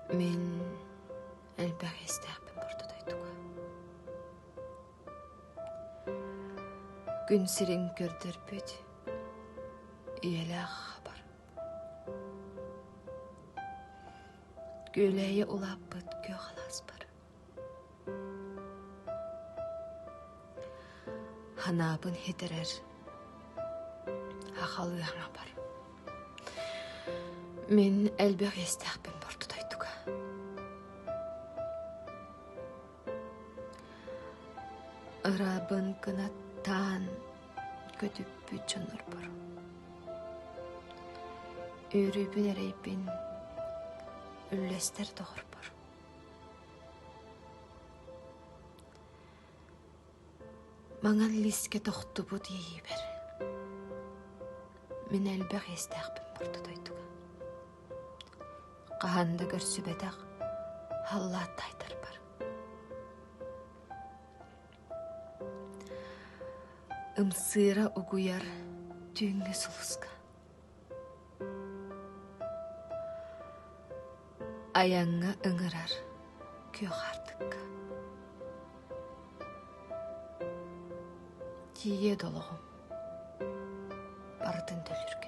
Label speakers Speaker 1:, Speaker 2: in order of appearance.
Speaker 1: Мин элбэх иэстээхпин орто дойдуга. Күн сирин көрдөрбүт ийэлээх хабар. Күөлэйэ улааппыт күөх алааспар. Ханаабын хитэрэр ахалыы аҥабар. Мин элбэх иэстээхпин орто дойдуга. Ырабын кынаттаан көтүппүт дьоннорбор. Үөрүүбүн эрэйбин үллэстэр доҕорбор. Маҥан лиискэ тохтубут иэйиибэр мин элбэх иэстээхпин орто дойдуга. Хаһан да көрсүбэтэх халлаат таайтарбар. Ымсыыра угуйар түүҥҥү сулуска. Айаҥҥа ыҥырар күөх аартыкка. Тиийиэ да олоҕум барытын төлүүргэ.